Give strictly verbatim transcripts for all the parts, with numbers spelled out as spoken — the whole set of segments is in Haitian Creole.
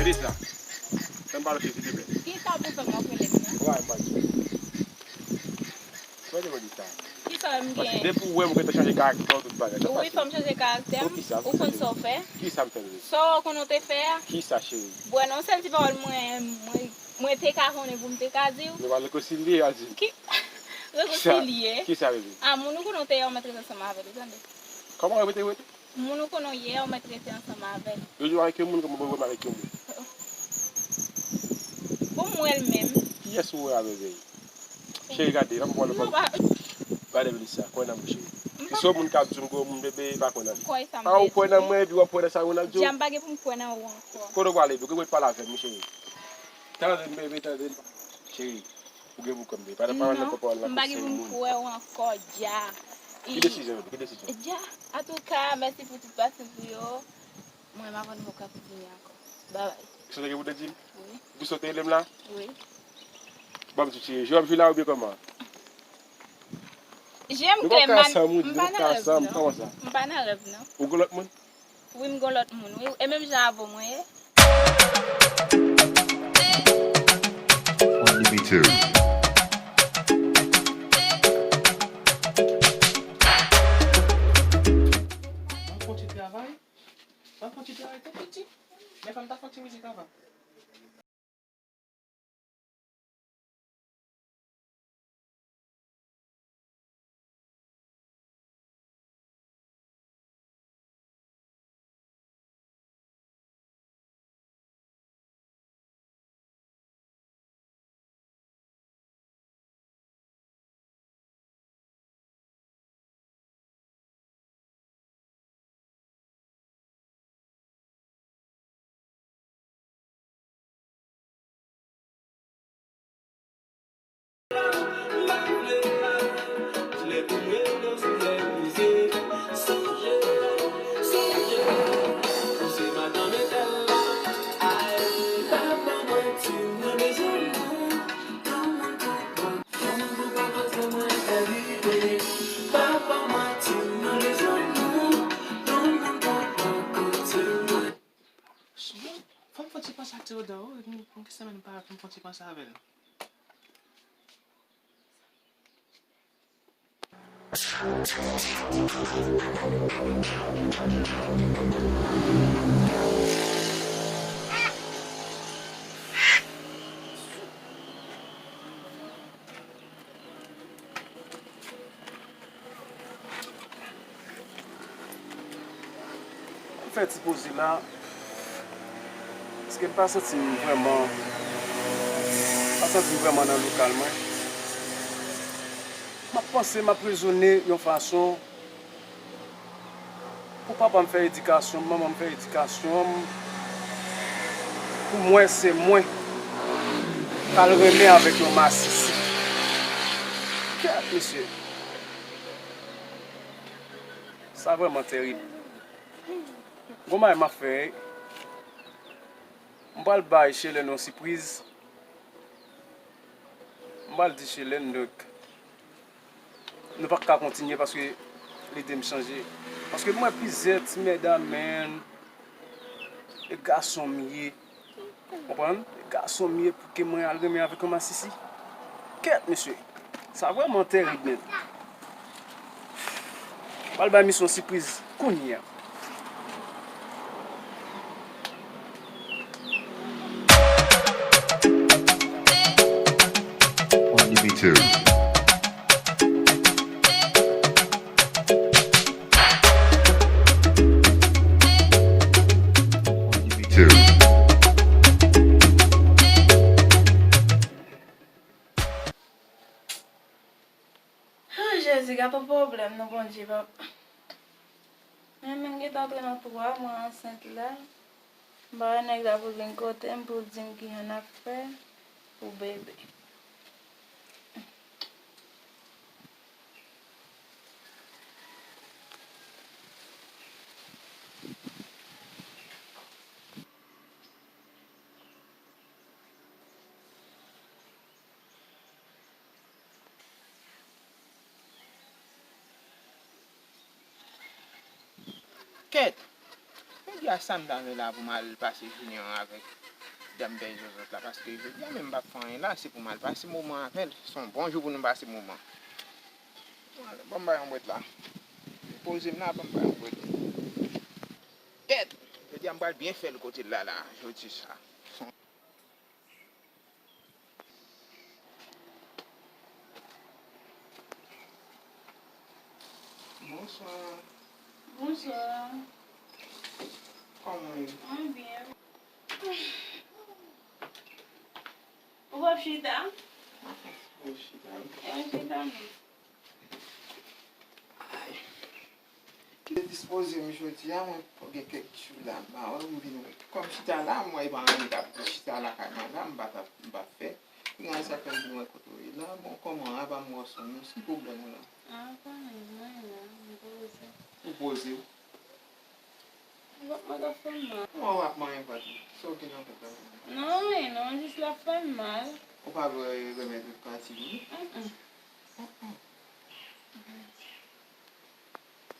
Melissa, fè m pale w, silvouplè. Kisa w pou fè m nan toilèt la? Wè, m pral di. Mwen te mande sa. Kisa m gen? Paske depi w wè m, ou gentan chanje karaktè w, tout bagay. Wi, fò m chanje karaktè m. Ou konn sa w fè? Kisa m fè, bebe? Sa w konnen w te fè a? Kisa, cheri? Bon, nan yon sèl ti pawòl mwen, mwen, mwen te ka konnen pou m te ka di w. Nou pa rekonsilye, a di. Ki? Rekonsilye? Kisa, bebe? A, moun ou konnen w te ye, ou mèt rete ansanm avè l, ou tande? Kòman w rete, rete? Moun ou konnen w ye a, ou mèt rete ansanm avè l. Yo di w avèk yon moun, kòman w wè m avèk yon moun? Pou m wè l menm. Kiyès ou wè a, bebe? Cheri, gade, m ap pale. Non, pa. Gade, Melissa, kwè nan mwen, cheri. M pa. Se yon moun k ap di m gwo moun, bebe, pa kwè nan li. Kwè sa m te di. A, ou kwè nan mwen, epi w ap kwè nan sa moun ap di w? Dja m pa gen pou m kwè nan ou ankò. Kote w prale, bebe? Ou ret pale avè m, cheri. Tande m, bebe, tande m. Cheri, ou gen pou kwè m, bebe. Pa nan, pa nan kòkò la. Non, m pa gen pou m kwè w ankò, dja. Ki desizyon, bebe? Ki desizyon? Dja. Antouka, mèsi pou tout pase pou yo. Mwen, m avan nou poko ka kontinye ankò. Babay. Kisa w te gen pou w te di m? Wi. Pou sa w te rele m la? Wi. Ban m tou, cheri. Je w ap jwe la oubyen kòman? Je m klè, m pa, m pa nan rèv, non. Kòman sa? M pa nan rèv, non. Ou gen lòt moun? Wi, m gen lòt moun, wi. E menm jan avè w mwen ye. On the beat too. M ap fè yon ti travay. M ap fè yon ti travay tou piti. Men fò m ta fè yon ti mizik avan. Bon, fò m fè ti panse ak Theodore, wi, m, m, gen semèn m pa wè, fò m fè ti panse avè l. M fè ti poze la, paske m pa santi m vrèman, pa santi m vrèman nan lokal mwen. M ap panse, m ap rezone yon fason pou papa m fè edikasyon m, manman m fè edikasyon m, pou mwen, se mwen k al renmen avèk yon masisi. Kèt, mesye. Sa vrèman tèrib. Gon bagay m ap fè, m pral bay Chelèn yon sipriz. M pral di Chelèn, donk, nou pa ka kontinye paske lide m chanje. Paske m wè plizyè ti medam, men, e gason m ye. Konprann? E gason m ye pou ke mwen al renmen avèk yon masisi. Kèt, mesye. Sa vrèman tèrib, men. M pral bay misye yon sipriz kounye a. On the beat too. On the beat too. Oh, Jezi, gad yon pwoblèm non, Bondye, papa. Men, men m gentan antre nan twa mwa ansent la. M pa wè nèg la pou vin kote m pou l di m kijan n ap fè pou bebe. Kèt! Jodi a sa m ta vle la pou m al pase jounen an avèk dam bèy zòzòt la, paske jodi a menm m p ap fè anyen la, se pou m al pase moman avè l. Se yon bon jou pou nou pase moman. Bon, ban m bay yon bwèt la. Poze m la, ban m bay yon bwèt. Kèt! Jodi a m pral byen fè l kote l la la, jodi sa. Bonswa. Bonswa. Kòman w ye? Mwen byen. Ou p ap chita? Ou chita. E mwen chita non. Ay. Ki te dispoze m jodi a, mwen gen kèk jou la, m pa wè m vin wè. Kòm chita la, m wè e pa anyen k ap di chita lakay mwen la, m pa t ap, m pa fè. Kounye a sa fè m vin wè kote w ye la. Bon, kòman, apa m wè w sou nou, ki pwoblèm ou la? A, pa anyen, mwen la, m poze. Ou poze w? Vant mwen t ap fè m mal. Kòman w ap manyen vant ou? Sa w gen nan vant la? Non, anyen non, jis l ap fè m mal. Ou pa bwè remèd ou pati vini? Mm, mm. Mm, mm.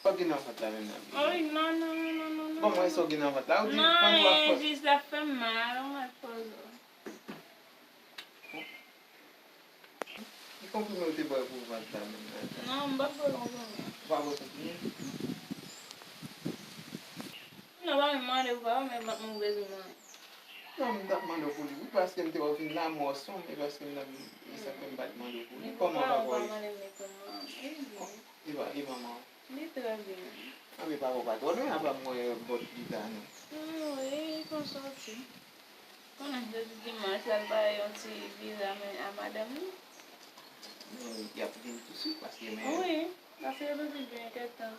Sa w gen nan vant la menm nan? Wi, non, non, non, non, non. Bon, mwen sa w gen nan vant la, ou di non, pandan w ap fè. Jis l ap fè m mal, ou mèt poze w. Ki konprime ou te bwè pou vant la menm nan? Non, m p ap bwè konprime. Ou pa bwè konprime? Non, pa menm mande ou pa, men vant mwen ou bezwen mwen. Non, m t ap mande w pou li, wi, paske m te wè w vin la, m wè w sonm, e paske m t ap, e sa k fè m pa t mande w pou li. Kòman papa w ye? E pa, e manman w? Li trè byen. Anben, papa w pa twò lwen, apa m wè bòt li la, non. Non, wi, li konn sòti. Konnen jodi dimanch, l al bay yon ti vizit a madanm li. Men, y ap vin tousuit, paske men. Wi, paske yo bezwen vin kèk tan.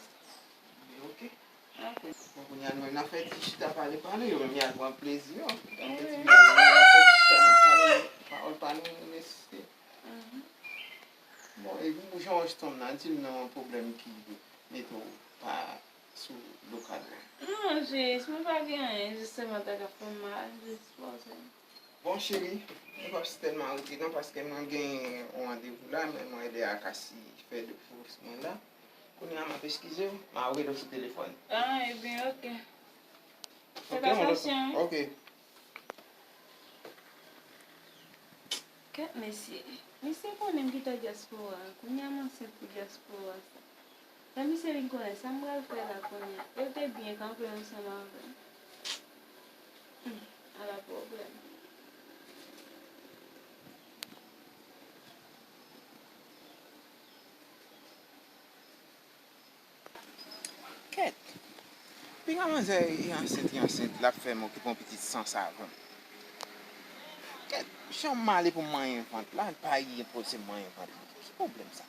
Men, oke. Bon, kounye a nou menm n ap fè ti chita pale pa nou, yo menm y al pran plezi yo. Y ap fè ti vizit, nou menm n ap fè ti chita n ap pale, pawòl pa nou, nou resite. Bon, epi pou jan w sonm nan, di m non yon pwoblèm ki mete w pa sou lokal ou an. Non, jis, mwen pa gen anyen, jis sèlman tèt ap fè m mal, jis poze. Bon, cheri, mwen p ap sitèlman rete non, paske mwen gen yon randevou la, men mwen lè a ka si fè de fous mwen la. Kounye a, m ap eskize w, m a rele w sou telefòn. Ah, ebyen, oke. Fè patasyon. Oke. Kèt mesye. Misye konnen m kite dyaspora. Kounye a m ansent pou dyaspora sa. Lè misye vin konnen sa m pral fè la kounye a. Yo te byen kanpe ansanm avè m. Hmm, ala pwoblèm. Kèt. Piga manzè e ansent, e ansent, l ap fè m okipe yon pitit san savon. Kèt, jan m ale pou m manyen vant la, l pa enpoze m manyen vant li. Ki pwoblèm sa?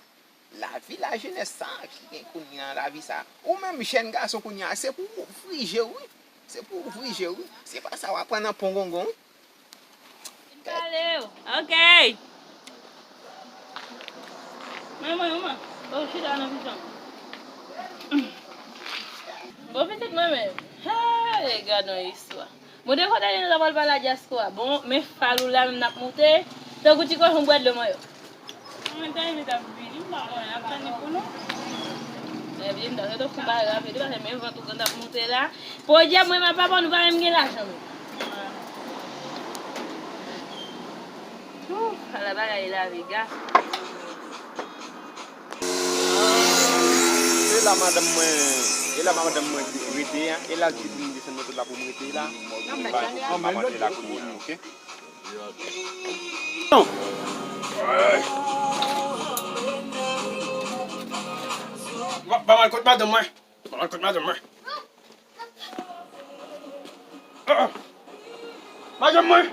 Lavi lajenès sa ki gen kounye a, lavi sa. Ou menm jèn gason kounye a, se pou w ouvri je w, wi. Se pou w ouvri je w, wi. Se pa sa w aprann nan pongongon, wi. Vin pale w. Ok. Manman, manman. Bon, chita nan pijan. Bon, pitit mwen menm. Hey, gad yon istwa. Bon, de kote li la pral pale a dyaspora. Bon, men fal ou la menm n ap moute. Tankou ti kochon bwè dlo mwen yo. Mwen ta renmen t ap vini, m pa konnen, n ap tann li pou nou. Ebyen, m ta sot fon bagay rapid, paske men vant ou gran t ap moute la. Podyab, mwen, m ap papa, nou pa menm gen lajan menm. Ouf, ala bagay la, vega. E la madanm mwen, e la madanm mwen rete a, e la l di pou m desann moto la pou m rete la. Pou m pa, pou m pa mande la kounye a, ok? Ba, ba m al kot madanm mwen. Ba m al kot madanm mwen. Ah, ah. Madanm mwen.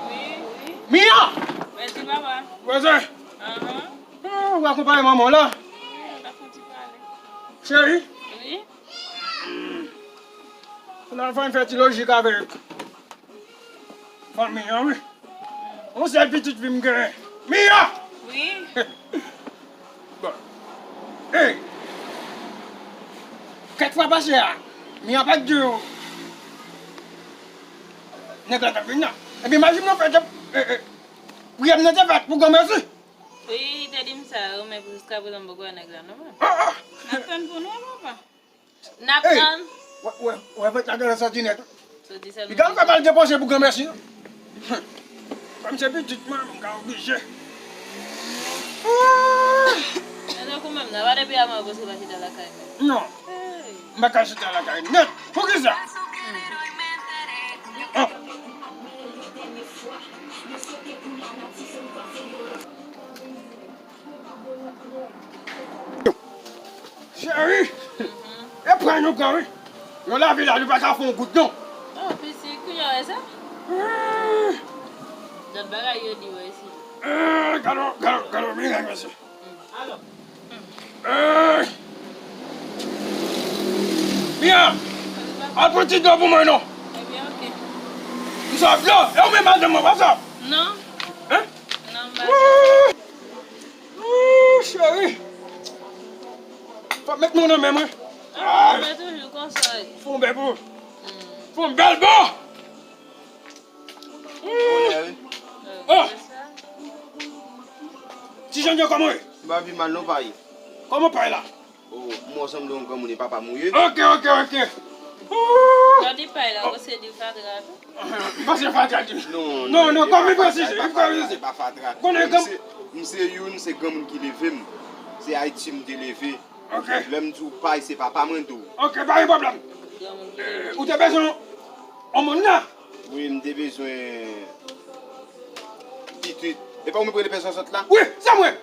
Wi. Mia! Mèsi, papa. Vwazin. Ahan. Ah, ou akonpaye manman w la? Wi, nou ta fè yon ti pale. Cheri? Wi. Kounye a fò m fè ti lojik avèk fanmi an, wi. Yon sèl pitit fi m genyen. Mia! Wi. Bon. Hey! Kèk fwa pase a, Mia pa t di w nèg la t ap vin nan. Ebyen, imajine w fè, eh, eh, priyè m nan te fèt pou granmesi. Wi, li te di m sa, wi, men pou jiskaprezan m poko wè nèg la non, papa. Ah, ah. N ap tann pou nou, papa. N ap tann. Wè, wè, wè, fèt la genlè sòti nèt. Sòti sèlman. Li ka fè mal depoze pou granmèsi. Kòm se pitit mwen, m ka oblije. Ooh! Men tankou menm nan, pa depi avan ou pase pa chita lakay menm. Non. Hey. M pa ka chita lakay nèt. Poukisa? Hmm. Ah. Cheri, e pran nou pran wi. Yon lavi la, li pa ka fè yon goud non. Oh, pitit, kounye a wè sa? Dòt bagay yo di wè isi. Gado, gado, gado, mi renmen se. Ey! Mia! Al pran ti dlo pou mwen non. Ebyen, oke. M sòf dlo. E ou menm madanm mwen, pa sòf? Non. Hein? Non, m pa sòf. Ooh, cheri. Fò met mwen nan men mwen. Ah, mwen toujou konsa. Fè yon bèl bo. Fè yon bèl bo. Bonè wi. Oh! Ti Jan, kòman w ye? M pa pi mal non, pay. Kòman pay la? Oh, m wè w sanble yon granmoun e papa m ou ye. Oke, oke, oke. Ooh! Lè w di pay la, ou se di fatra tou? M panse fatra di. Non, non, non, kòm li presize, li presize. Se pa fatra. Konnen m se, m se youn, se granmoun ki leve m. Se Ayiti m te leve. Ok. Lè m di w pay, se papa mwen tou. Ok, pa gen pwoblèm. Eh, ou te bezwen yon moun la? Wi, m te bezwen pitit. E pa ou menm ki rele pè Zòzòt la? Wi, se mwen.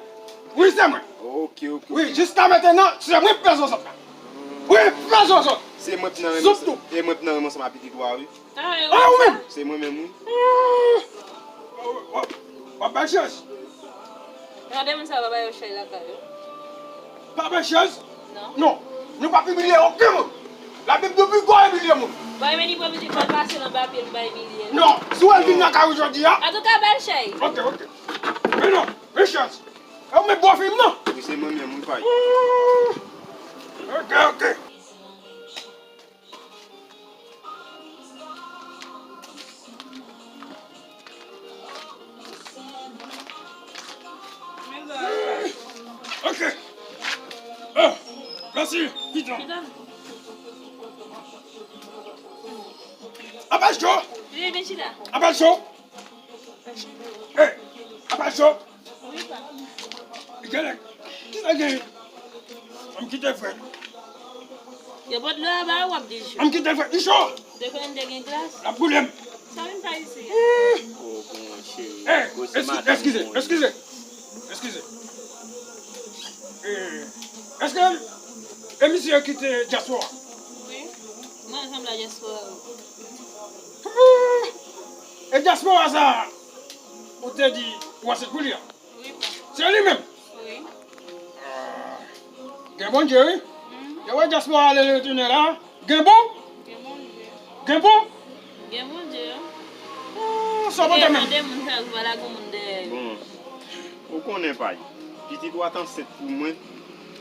Wi, se mwen. Ok, ok. Wi, jiska mentenan, se mwen pè Zòzòt la. Wi, pè Zòzòt. Se mwen k nan renmen. Sou tou. E mwen k nan renmen ansanm ak pitit ou a, wi. Ah, ou menm? Se mwen menm, wi. W ap bay chans. Gade moun sa yo pa ba yo chay lakay yo. Pa bay chans? Non. Non. Nou p ap imilye okenn moun. Labib di w pi gwo imilye moun. Bay men li pran pitit pa l pase nan papye l pa imilye l. Non. Si w wè l vin lakay ou jodi a. Antouka, ba l chay. Ok, ok. Men non, men chans. E ou met bò fim non. Wi, se mwen menm, wi, pay. Ok, ok. Ok. Oh, mèsi, piton. Apèl cho. Apèl cho. Hey, apèl cho. Genlè, kisa gen? Ann kite frèt. Yo pot dlo anba w ap di cho. Ann kite frèt, li cho. De konnen te gen glas. L ap boule m. Sa vin fè isi? Oh, bon, cheri. Hey, eskize, eskize, eskize. Eskize. Eh, èske e misye kite dyaspora? Wi. Mwen sanble a dyaspora wi. E dyaspora sa ou te di ou ansent pou li a? Wi, pa. Se li menm? Wi. Ah, gen Bondye, wi. Mhm. Yo wè dyaspora ale retounen la. Gen bon? Gen Bondye. Gen bon? Gen Bondye, wi. Ah, sa w pa tande moun sa yo pa lage moun dèyè yo. Bon, ou konnen pa. Pitit ou a t ansent pou mwen.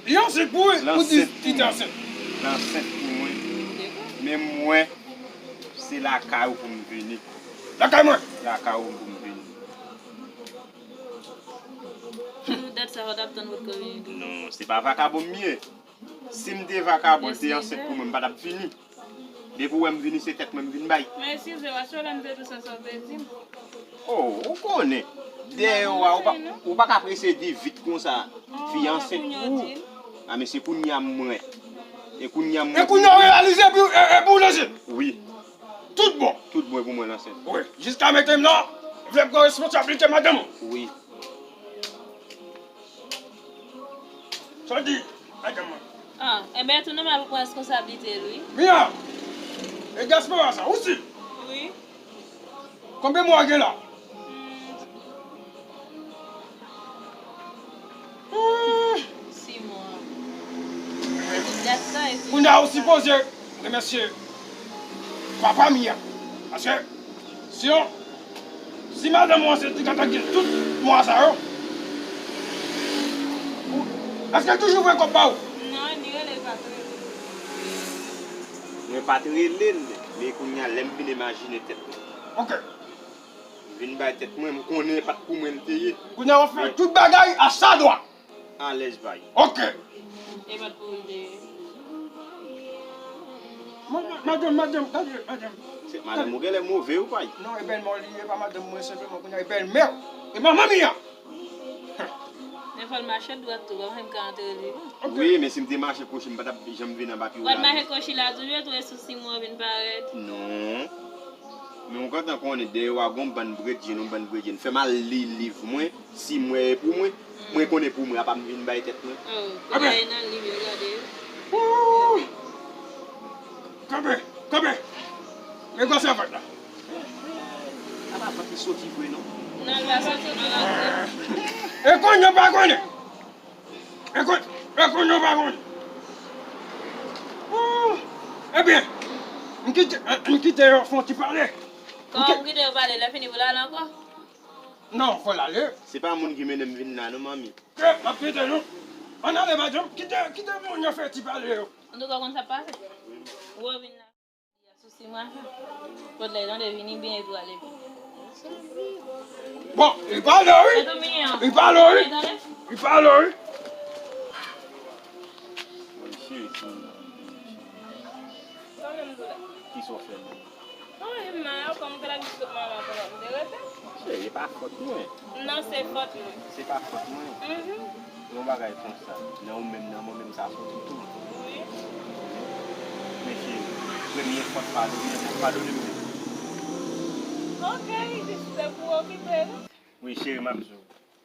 Li ansent pou ou, ou di li te ansent. L ansent pou mwen. Men mwen, se lakay ou pou m vini. Lakay mwen? Lakay ou pou m vini. Pou dat sa, ou t ap tann pou t vini tou? Non, se pa vakabon m ye. Si m te vakabon, l te ansent pou mwen, m pa t ap vini. Depi w wè m vini, se tèt mwen m vin bay. Men eskize w, aswè la m te di w sa, sa w te di m. Oh, ou konnen. Dèyè w a, ou pa, ou pa ka prese di vit konsa. Fi ansent pou ou. A, men se kounye a m wè. E kounye a m wè. E kounye a w reyalize epi, e, epi w ansent? Wi. Tout bon. Tout bon pou mwen ansent. Wi. Jiska mentenan, m vle pran responsablite madanm ou. Wi. Sa w di, madanm mwen? Ah, enben, tou nòmal pou pran responsablite l, wi. Mia, e dyaspora sa, ou si? Wi. Konbyen mwa gen la? Hmm. Hmm. Sis mwa. Epi dat sa, epi kounye a, ou sipoze remèsye papa Mia. Paske si yon, si madanm ou ansent, li ka ta gen tout mwa sa yo. Ou, èske l toujou voye kòb ba ou? Non, li rele l pa t rele. Mwen pa t rele l, men kounye a, lè m vin imajine tèt mwen. Ok. M vin bay tèt mwen, m konnen e pa t pou mwen l te ye. Kounye a, w ap fè tout bagay a sa dwa. Alèz bay. Ok. E pa t pou ou l te ye. Madanm, madanm, gade, madanm. Se madanm ou genlè move wi, pay. Non, e bèlmè w li ye, e pa madanm mwen, senpleman kounye a e bèlmè w. E manman m li a. Men fò l mache dwat tou, pa konn si m ka antre li non. Wi, men si m te mache kwochi, m pa t ap janm vin anba pye w la. W ap mache kwochi la toujou, e tou e sou si mwen w vin parèt. Non. Men ou gentan konnen, dèyè w a gon bann bredjenn, yon bann bredjenn. Fè m al li liv mwen, si mwen e pou mwen, mwen konnen pou mwen, apa m vin bay tèt mwen. Oh, kounye a e nan liv yo gade yo. Wouy! Kanpe, kanpe! Men gwo sèvant la. Apa vant li soti vre non. Non, l pa soti, non, l antre. E konnen ou pa konnen? E konnen, e konnen ou pa konnen? Oh, ebyen, m kite, m kite yo fè yon ti pale. Kòman w kite yo pale? Lè fini pou l ale ankò? Non, fò l ale. Se pa moun ki mennen m vin la non, manmi. Ke, m ap kite nou. Ann ale, madanm, kite, kite moun yo fè ti pale yo. Antouka, w konn sa k pase. Ou vin la. Sou si mwa sa. Kot lè tande vini byen epi w ale byen. Bon, li pale wi. Li pale wi. Li pale wi. Mwen cheri, si. Kisa w fè menm? Mwen menm, mwen, kòm grann sot manman pran pou te rete. Cheri, e pa fòt mwen. Non, se fòt mwen. Se pa fòt mwen. Mhm. Yon bagay konsa, nan ou menm, nan mwen menm, sa soti tou. Wi. Men cheri, premye fòt padone, padone m li. Ok, se pou okipe wi. Wi, cheri, m ap di w.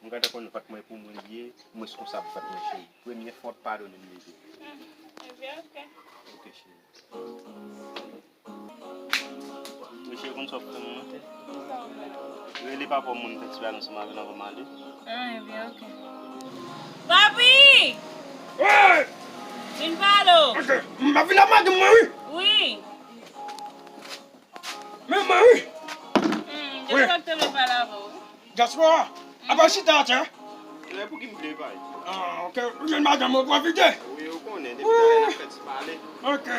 M gentan konn vant mwen pou mwen li ye, m reskonsab vant mwen, cheri. Premye fòt padone m li ye. Mhm. Ebyen, ok. Ok, cheri. Mesye konn sa w ap fè mwen. Rele papa w moun fè ti bagay ansanm avè l anvan m ale. Ah, ebyen, ok. Papi! Wi! Vin pale w. Ok, m ap vin ap madanm mwen, wi. Wi. Men mwen, wi. Hmm, wi. Depi w ap te vle pale avè w. Dyaspora, apa chita atè? Lè pou ki m vle bay. Ah, ok. Ou jwenn madanm ou pwofite. Wi, ou konnen, depi talè n ap fè ti pale. Ok.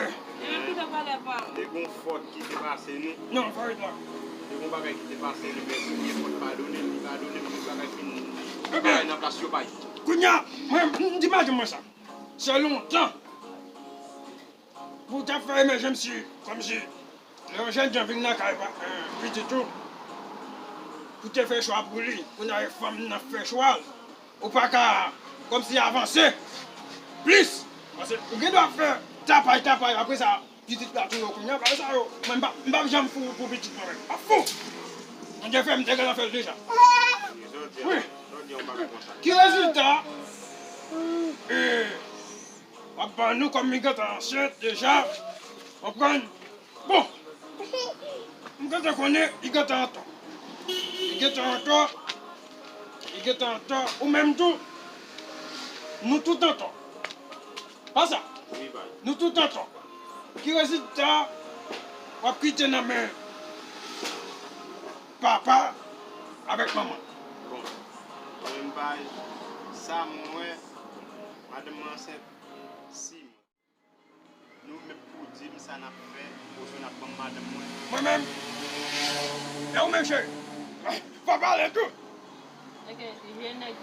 Depi ki ta pale apa? Te gon fòt ki te pase nou. Non, fò ret la. Te gon bagay ki te pase nou, men premye fòt padone, li padone m, tout bagay fini. Ebyen, bagay nan plas yo bay. Kounye a, mwen, m di madanm mwen sa. Se lontan. Pou w ta fè emejensi, kòmsi, lè yon jènjan vin nan kay pa, eh, pitit ou, pou te fè chwa pou li, kounye a e fanm nan fè chwa l, ou pa ka, kòmsi, avanse plis. Paske ou gen dwa fè tapay, tapay, apre sa, pitit la touye w kounye a, bagay sa yo, mwen m pa, m p ap janm fou pou pitit mwen menm. M ap fou! Bondye fè m te gentan fè l deja. Wi. Ki rezilta? Eh, W ap ban nou kòm li gentan ansent deja. Konprann? Bon. M gentan konnen li gentan antò. Li gentan antò. Li gentan antò. Ou menm tou. Nou tout antò. Pa sa? Wi, bay. Nou tout antò. Ki rezilta w ap kite nan men papa avèk manman? Bon. Mwen, m bay sa m wè. Madanm mwen ansent. Si mwen. Nou menm pou di m sa n ap fè, oubyen n ap ban m madanm mwen. Mwen menm, e ou menm cheri? Fò pale tou. Ok, je nèg.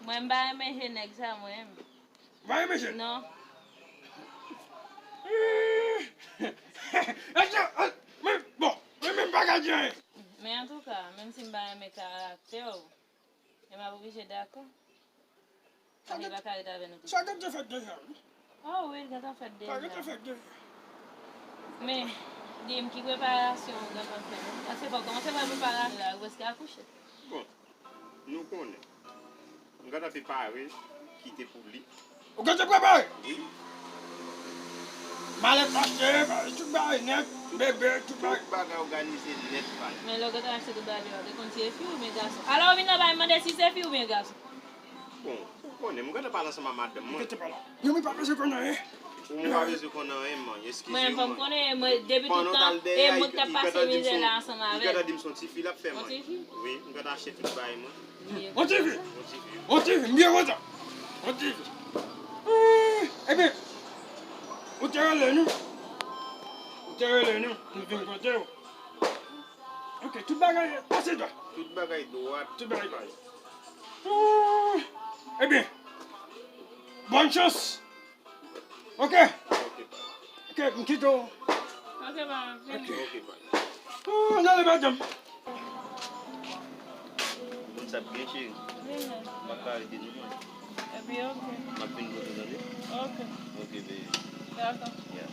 Mwen m pa renmen je nèg sa mwen menm. Ou pa renmen je? Non. Èske, men, bon, mwen menm m pa ka di anyen. Men antouka, menm si m pa renmen karaktè w, e m ap oblije dakò. Sa li pa ka ret avè nou tout. Sa gentan fèt deja, wi. Oh wi, l gentan fèt deja. Sa gentan fèt deja. Men, di m ki preparasyon ou gentan fè? Paske fò w kòmanse fè preparasyon la, ou prèske akouche. Bon, nou konnen. M gentan prepare, kite pou li. Ou gentan prepare? Wi. Malèt achte, tout bagay nèt, bebe, tout bagay. Tout bagay òganize nèt, pale. Men lè w gentan achte tout bagay, ou te konn si se fi oubyen gason? Alò, ou vin nan bay mande si se fi oubyen gason. Bon, ou konnen, m gentan pale ansanm ak madanm mwen. Gentan pale. Mwen, mwen pa bezwen konn anyen. Ou mwen pa bezwen konn anyen, man. Eskize mwen. Mwen, fò m konnen, mwen, depi tout tan, e mwen ki t ap pase mizè la ansanm avè l. Li gentan di m se yon tifi l ap fè, man. Yon tifi? Wi, m gentan achte tout bagay mwen. Yon tifi. Yon tifi. Yon tifi, m byen kontan. Yon tifi. Wi, ebyen, ou te rele nou. Ou te rele nou, nou vin kote w. Ok, tout bagay pase dwat. Tout bagay dwat. Tout bagay pase. Ooh, ebyen, bòn chans. Ok. Ok, m kite w. Ok, pa, m vini. Ok. Oh, nan le madanm. Ou konn sa ap gen, cheri? Vini. M pa ka rete non, mwen. Epi, ok. M ap vin kote w, tande? Ok. Ok, baby. Dakò. Yeah.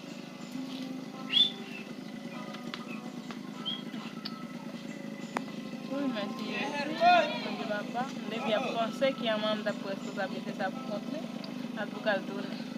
Wi, mèsi, Jezi. Bondye papa, m te byen panse ki manman m t ap pran responsablite sa pou kont li. Antouka, l tounen.